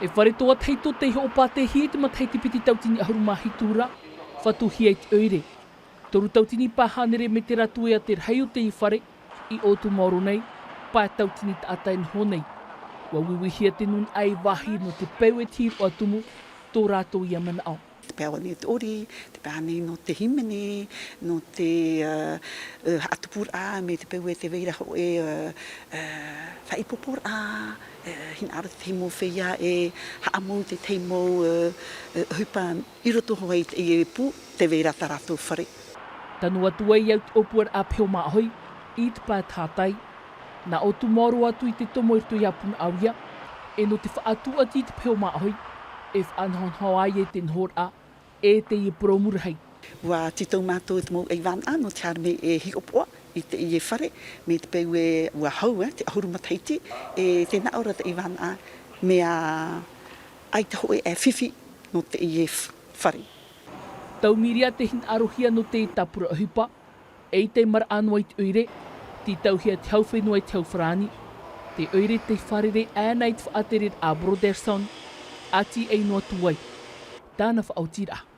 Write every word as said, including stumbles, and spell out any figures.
E fare toa tahito tei hoʻo pātēhia i te matahiti piti tautini ʻahuru mā hitu ra, fatuhia i te ʻoire. Toru tautini pā hānere me te ratu ʻe a te rahi o teie fare i ʻOutumaoro nei, pae tautini taʻata e noho nei. Ua uiuihia te nūnaʻa e vāhi nō te peu e te hiroʻa tumu tō rātou ia manaʻo. Te peu nei o te ʻori, te peu nei nō te hīmene, nō te haʻatupuraʻa me te peu e te vaira hoʻi faʻaipoiporaʻa. Hinaʻaro te tahi mau feiā e haʻamau te tahi mau ʻohipa i roto hoʻi i te pū te vaira tā rātou fare. Tano atu ai au te ʻōpuaraʻa peho māʻohi i te pae tātai. Nā ʻOutumaoro atu i te tomo i roto i a punaʻauia, e nō te faʻatūʻati i te peho māʻohi e faʻanahonaho ai e te nohoraʻa e teie purōmu rahi. Ua tītau mātou i te mau ʻaivānaʻa nō te haere mai e hiʻopoʻa i teie fare, me te peu e ua hau e te ʻahuru matahiti e te nā ʻō ra te ʻaivānaʻa mea ʻaita hoʻi e fifi nō teie fare. Tau miria te hinaʻarohia nō te tāpura ʻohipa e i te maraʻa noa i te ʻoire. Tītauhia te hau fenua i te hau farāni. Te ʻoire te fārerei ʻana i te faʻatereraʻa a brotherson a tīaʻi noa atu ai tāna faʻaotiraʻa.